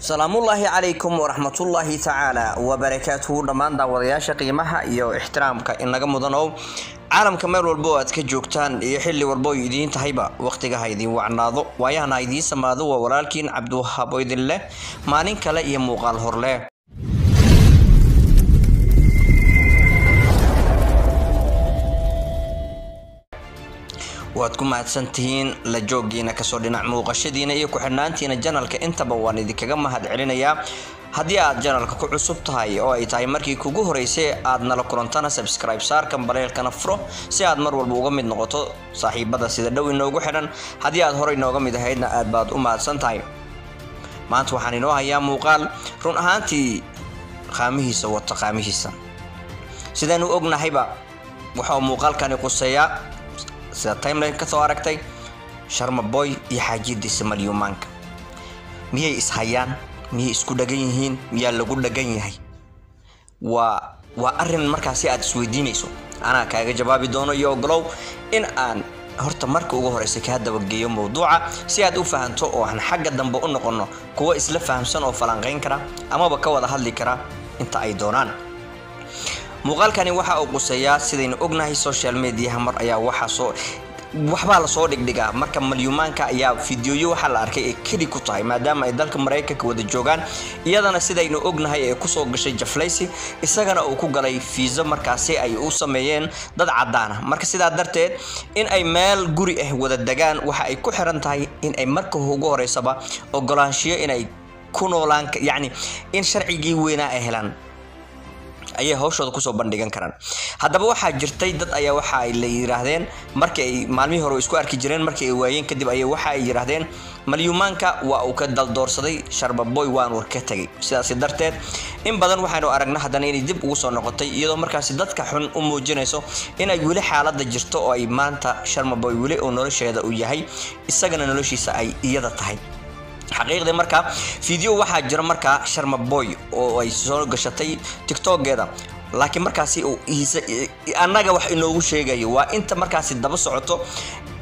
Salaamullaahi calaykum waraxmatullaahi tacaala wabarakaatuhu. Dhammaan daawadayaasha qiimaha iyo ixtiraamka inaga mudanow, caalamka meel walba oo aad ka joogtaan iyo xilli walba oo idiin tahayba, waqtiga ha idiin wacnaado, waayahana ha idiin samaado. Waa walaalkiin Cabdiwahaab oo idin leh maalin kale iyo muuqaal horleh. Waad ku mahadsantihiin la joogiina, kasoo dhinac muuqashadiina iyo ku-xidhnaantiina janalka, intaba waan idinkaga mahad celinayaa. Haddii aad janalka ku cusub tahay oo ay tahay markii kugu horeysay aad nala kulantana, subscribe saarkan, baleelkana furo si aad mar walba uga mid noqoto saaxiibada sida dhow inoogu xidhan. Haddii aad horey nooga mid ahaydna, aad baad u mahadsan tahay. Maanta waxaan inoo hayaa muuqaal run ahaantii qaamihiisa wato qaamihiisa. Sidaanu ognahayba, waxauu muuqaalkani quseeyaa, sida timeline kasoo aragtay, Sharma Boy iyo xaajiyadiisa Malyuumaanka. Miyay ishayaan? Miyay isku dhagan yihiin? Miyaa lagu dhagan yahay? Waa arin markaasi aad isweydiinayso, anaa kaaga jawaabi doono. Iyo ogolow in aan horta marka ugu horeysa kaa dabageeyo mowduuca si aad u fahanto oo aan xagga dambe u noqono kuwo isla fahamsan oo falanqayn kara amaba ka wada hadli kara inta ay doonaan. Muuqaalkani waxa uu quseeyaa, sidaynu ognahay, social mediaha mar ayaa waxaa soo waxbaa lasoo dhigdhigaa. Marka Malyuumaanka ayaa fideoyo waxaa la arkay ay keli ku tahay, maadaama ay dalka Maraykanka wada joogaan, iyadana sidaynu ognahay ee kusoo gashay jaflaysi, isagana uu ku galay fiiso markaasi ay u sameeyeen dad cadaana. Marka sidaa darteed in ay meel guri ah wada degaan waxa ay ku xiran tahay in ay marka ugu horeysaba ogolaanshiyo inay ku noolaan, yacni in sharcigii weynaa ay helaan ayay hawshooda kusoo bandhigan karaan. Haddaba waxaa jirtay dad ayaa waxa ay la yiraahdeen, markii ay maalmihii hore isku arki jireen, markii ay waayeen kadib ayay waxa ay yiraahdeen Malyuumaanka waa uu ka daldoorsaday Sharbaboy, waanu ka tegay. Sidaasi darteed in badan waxaynu aragna haddana inay dib ugu soo noqotay, iyadoo markaasi dadka xun u muujinayso inay weli xaaladda jirto oo ay maanta Sharmaboy weli uu nolosheeda uu yahay, isagana noloshiisa ay iyada tahay xaqiiqdii. Markaa video waxaa jira markaa Sharma Boy oo ay soo gashatay TikTokeeda, laakiin markaasi uu annaga wax inoogu sheegayo waa inta markaasi daba socoto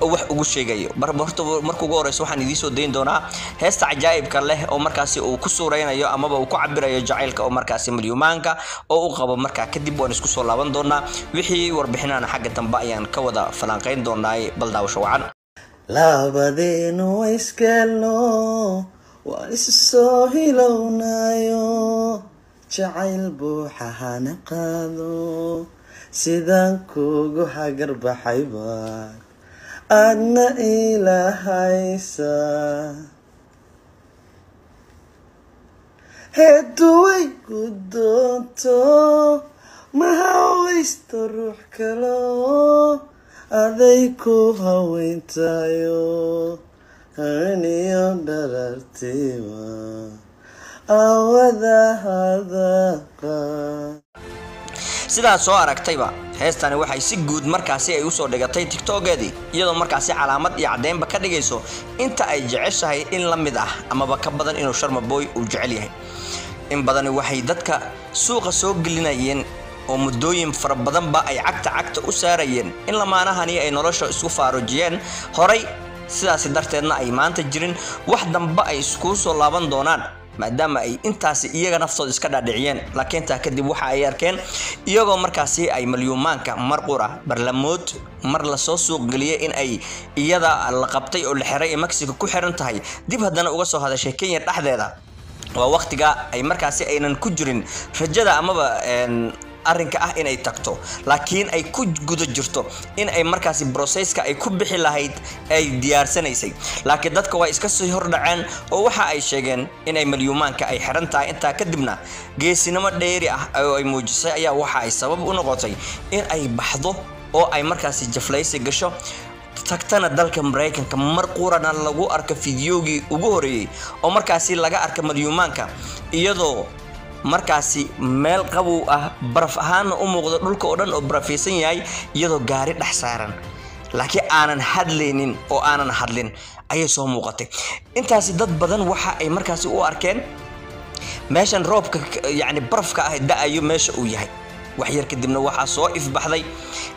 wax ugu sheegayo. Horta marka ugu horeyso waxaan idiin soo dayn doonaa heesta cajaa'ibka leh oo markaasi uu ku suureynayo amaba uu ku cabirayo jacaylka oo markaasi Malyuumaanka oo u qabo. Markaa kadib waan isku soo laaban doonaa, wixii warbixinana xagga dambe ayaan ka wada falanqeyn doonaa. Bal daawasho wacan. Labadeenu wayskeelno, waan isu soo hilownayo, jacayl buuxa hana qaado, sidaan kugu hagarbaxayba aadna ilahaysa heeduway ku doonto, ma hawaysto ruux kalo, aday ku haweyntayo, haniyo dharartiba awada hadaqa. Sidaad soo aragtayba, heestani waxay si guud markaasi ay usoo dhigatay TikTokeedii, iyadoo markaasi calaamad iyo caddeynba ka dhigayso inta ay jeceshahay in la mid ah amaba ka badan inuu Sharma Boy uu jecel yahay. In badani waxay dadka suuqa soo gelinayeen oo muddooyin fara badanba ay cagta cagta u saarayeen in lamaanahani ay nolosha isku faarujiyeen horay, sidaasi darteedna ay maanta jirin wax dambe ay iskuu soo laaban doonaan, maadaama ay intaasi iyaga naftooda iska dhaadhiciyeen. Laakiin taa kadib waxa ay arkeen iyagoo markaasi ay Malyuumaanka mar qura barlamood mar lasoo suuqgeliyay in ay iyada la qabtay oo la xiray ee Mexico ku xiran tahay, dib haddana uga soo hadashay Kenya dhexdeeda. Waa waqtiga ay markaasi aynan ku jirin rajada amaba arrinka ah inay tagto, laakiin ay ku guda jirto in ay markaasi brocesska ay ku bixi lahayd ay diyaarsanaysay. Laakiin dadka waa iska sii hordhaceen oo waxa ay sheegeen inay Malyuumaanka ay xiran tahay. Intaa kadibna geesinimo dheeri ah oo ay muujisay ayaa waxa ay sabab u noqotay in ay baxdo oo ay markaasi jaflaysi gasho, tagtana dalka Maraykanka. Mar qurana lagu arka fideogii ugu horeeyey oo markaasi laga arka Malyuumaanka iyadoo markaasi meel qabow ah, baraf ahaana u muuqdo dhulka oo dhan oo barafaysan yahay, iyadoo gaari dhex saaran laakiin aanan hadlaynin oo aanan hadlin ayay soo muuqatay. Intaasi dad badan waxa ay markaasi u arkeen meeshan roobka, yacni barafka ah da-ayo meesha uu yahay. Wax yar kadibna waxaa soo ifbaxday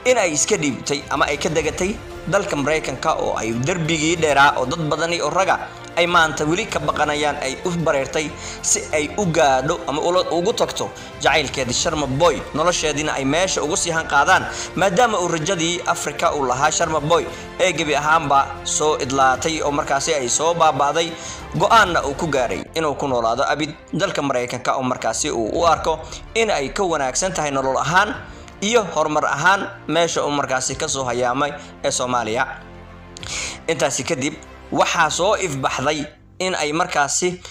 in ay iska dhiibtay ama ay ka degatay dalka Maraykanka oo ay derbigii dheeraa oo dad badani oo raga ay maanta weli ka baqanayaan ay u bareertay si ay u gaadho ama ugu tagto jacaylkeedii Sharma Boy, nolosheediina ay meesha ugu sii hanqaadaan, maadaama uu rajadii Afrika uu lahaa Sharma Boy ee gebi ahaanba soo idlaatay oo markaasi ay soo baaba'day, go'aanna uu ku gaaray inuu ku noolaado abid dalka Maraykanka oo markaasi uu u arko in ay ka wanaagsan tahay nolol ahaan iyo horumar ahaan meesha uu markaasi ka soo hayaamay ee Soomaaliya. Intaasi kadib waxaa soo ifbaxday in ay markaasi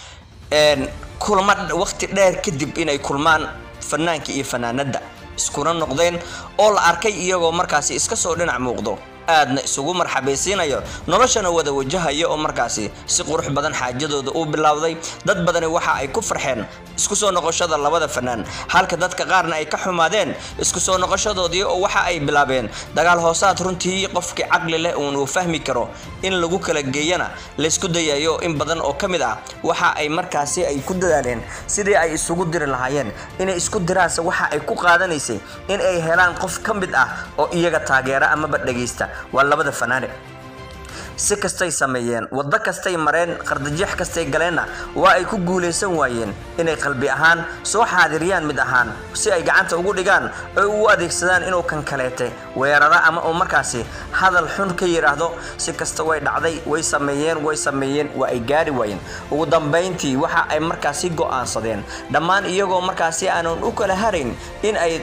kulma waqti dheer kadib inay kulmaan fanaanka iyo fanaanada, iskuna noqdeen oo la arkay iyagoo markaasi iska soo dhinac muuqdo, aadna isugu marxabaysiinayo, noloshana wada wajahayo oo markaasi si qurux badan xaajadooda u bilowday. Dad badani waxa ay ku farxeen isku soo noqoshada labada fanaan, halka dadka qaarna ay ka xumaadeen isku soo noqoshadoodii oo waxa ay bilaabeen dagaal hoosaad runtii qofkii caqli leh uun uu fahmi karo in lagu kala geeyana la isku dayayo. In badan oo ka mid ah waxa ay markaasi ay ku dadaaleen sidii ay isugu diri lahaayeen, inay isku diraanse waxa ay ku qaadanaysay in ay helaan qof ka mid ah oo iyaga taageera amaba dhageysta. Waa labada fanaane si kastay sameeyeen, waddo kastay mareen, qardajeex kastay galeenna waa ay ku guulaysan waayeen inay qalbi ahaan soo xaadiriyaan mid ahaan si ay gacanta ugu dhigaan oo u adeegsadaan inuu kan kaleete weerara ama uu markaasi hadal xun ka yidhaahdo. Si kasta way dhacday, way sameeyeen, waa ay gaari waayeen. Ugu dambayntii waxa ay markaasi go'aansadeen dhammaan iyagoo markaasi aanan u kala harayn in ay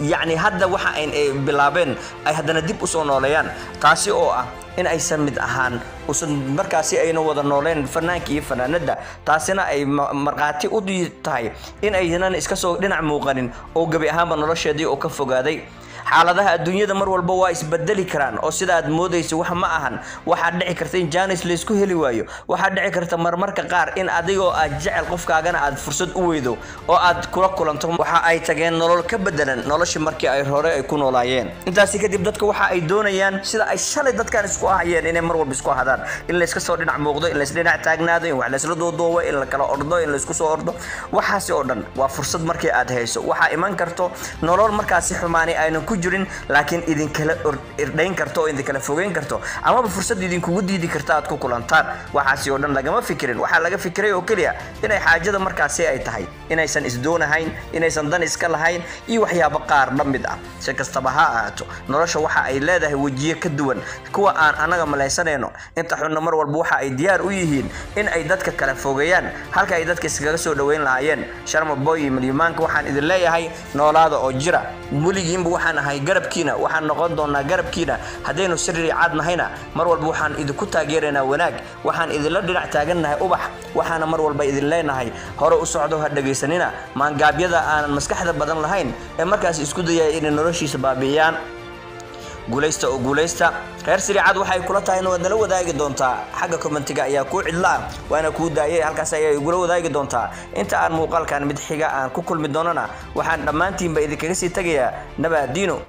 yacni hadda waxa ay bilaabeen ay haddana dib u soo nooleeyaan, taasi oo ah in aysan mid ahaan usan markaasi ayna wada nooleen fanaanka iyo fanaanada, taasina ay markhaati u tahay in aynan iska soo dhinac muuqanin oo gebi ahaanba nolosheedii oo ka fogaaday. Xaaladaha adduunyada mar walba waa isbedeli karaan oo sida aad moodayso wax ma ahan. Waxaa dhici karta in jaanis la isku heli waayo, waxaa dhici karta marmarka qaar in adigoo aad jecel qofkaagana aad fursad u weydo oo aad kula kulanto. Waxa ay tageen nolol ka bedelan noloshii markii ay hore ay ku noolaayeen. Intaasi kadib dadka waxa ay doonayaan sida ay shalay dadkan isku ahayeen inay mar walba isku ahadaan, in la iska soo dhinac muuqdo, in la isdhinac taagnaado, in wax la isla duuduubo, in la kala ordo, in la isku soo ordo. Waxaasi oo dhan waa fursad markii aad hayso. Waxaa iman karto nolol markaasi xumaani aynan ku jirin, laakiin idinkala irdhayn karto oo idinkala fogeyn karto amaba fursad idinkugu diidi karta aad ku kulantaan. Waxaasi oo dhan lagama fikirin, waxaa laga fikiray oo keliya inay xaajada markaasi ay tahay inaysan isdoonahayn, inaysan dan iska lahayn iyo waxyaabo qaar la mid ah. Si kastaba ha ahaato, nolosha waxa ay leedahay wejiyo ka duwan kuwa aan anaga malaysanayno. Inta xunna mar walba waxa ay diyaar u yihiin in ay dadka kala fogeeyaan halka ay dadka iskaga soo dhoweyn lahaayeen. Sharma Boy iyo Milyumaanka waxaan idin leeyahay noolaada oo jira, weligiinba waxaan ahay garabkiina, waxaan noqon doonaa garabkiina. Haddaynu sirri cad nahayna mar walba waxaan idinku taageeraynaa wanaag, waxaan idinla dhinac taagannahay ubax, waxaana mar walba idin leenahay hore u socdo, ha dhegaysanina maangaabyada aanan maskaxda badan lahayn ee markaas isku dayaya inay noloshiisa baabi'iyaan. Guulaysta oo guulaysta. Reer Siriicad waxay kula tahay in waad nala wadaagi doontaa xagga commentiga ayaa kuu cidla ah, waana kuu daayay, halkaas ayaa igula wadaagi doontaa. Inta aan muuqaalkan mid xiga aan ku kulmi doonana waxaan dhammaantiinba idinkaga sii tagayaa nabaadiino.